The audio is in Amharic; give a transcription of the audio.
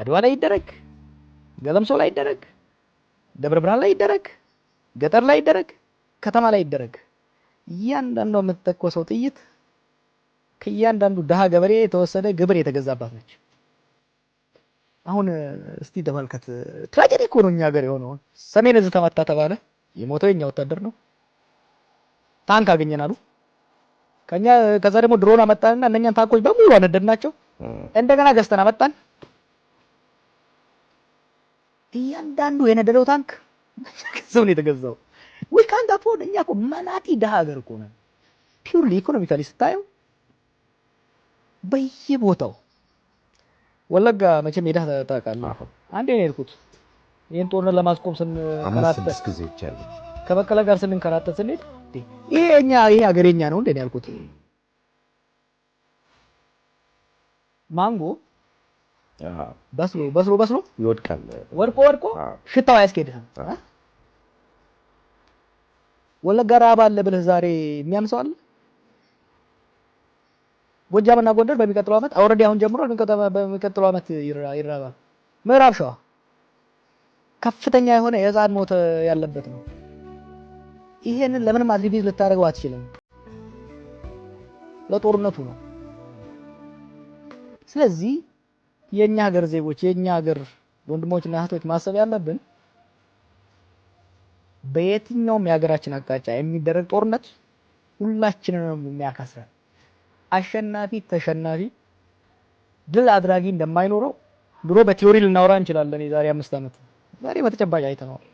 አድዋ ላይ ይደረግ፣ ገለምሶ ላይ ይደረግ፣ ደብረ ብርሃን ላይ ይደረግ፣ ገጠር ላይ ይደረግ፣ ከተማ ላይ ይደረግ፣ እያንዳንዷ የምትተኮሰው ጥይት ከእያንዳንዱ ድሃ ገበሬ የተወሰደ ግብር የተገዛባት ነች። አሁን እስቲ ተመልከት፣ tragedy እኮ ነው እኛ ሀገር የሆነው። ሰሜን እዝ ተመታ ተባለ፣ የሞተው የኛ ወታደር ነው። ታንክ አገኘን አሉ ከኛ። ከዛ ደግሞ ድሮን አመጣንና እነኛን ታንኮች በሙሉ አነደድናቸው። እንደገና ገዝተን አመጣን። እያንዳንዱ የነደደው ታንክ ገንዘብ ነው የተገዛው። ዊ ካንት አፎርድ። እኛ እኮ መናጢ ድሃ ሀገር እኮ ነን። Purely economically ስታየው በየቦታው ወለጋ መቼም ሄደህ ታውቃለህ። አንዴ ነው የሄድኩት። ይህን ጦርነት ለማስቆም ስንከራተት 5 6 ጊዜ ይቻላል። ከበቀለ ጋር ስንንከራተት ስንሄድ ይሄ እኛ ይሄ ሀገር የኛ ነው እንዴ ያልኩት። ማንጎ በስሎ በስሎ በስሎ ይወድቃል። ወድቆ ወድቆ ሽታው አያስኬድህም። ወለጋ ረሀብ አለ ብለህ ዛሬ የሚያምሰው አለ? ጎጃምና ጎንደር በሚቀጥለው ዓመት already አሁን ጀምሮ በሚቀጥለው ዓመት ይራባል። ምዕራብ ሸዋ ከፍተኛ የሆነ የህፃን ሞት ያለበት ነው። ይሄንን ለምንም attribute ልታደርገው አትችልም። ለጦርነቱ ነው። ስለዚህ የኛ ሀገር ዜጎች፣ የኛ ሀገር ወንድሞችና እህቶች ማሰብ ያለብን በየትኛውም የሀገራችን አቅጣጫ የሚደረግ ጦርነት ሁላችንንም የሚያከስረን፣ አሸናፊ ተሸናፊ፣ ድል አድራጊ እንደማይኖረው ድሮ በ theory ልናወራ እንችላለን። የዛሬ 5 ዓመት ዛሬ በተጨባጭ አይተነዋል።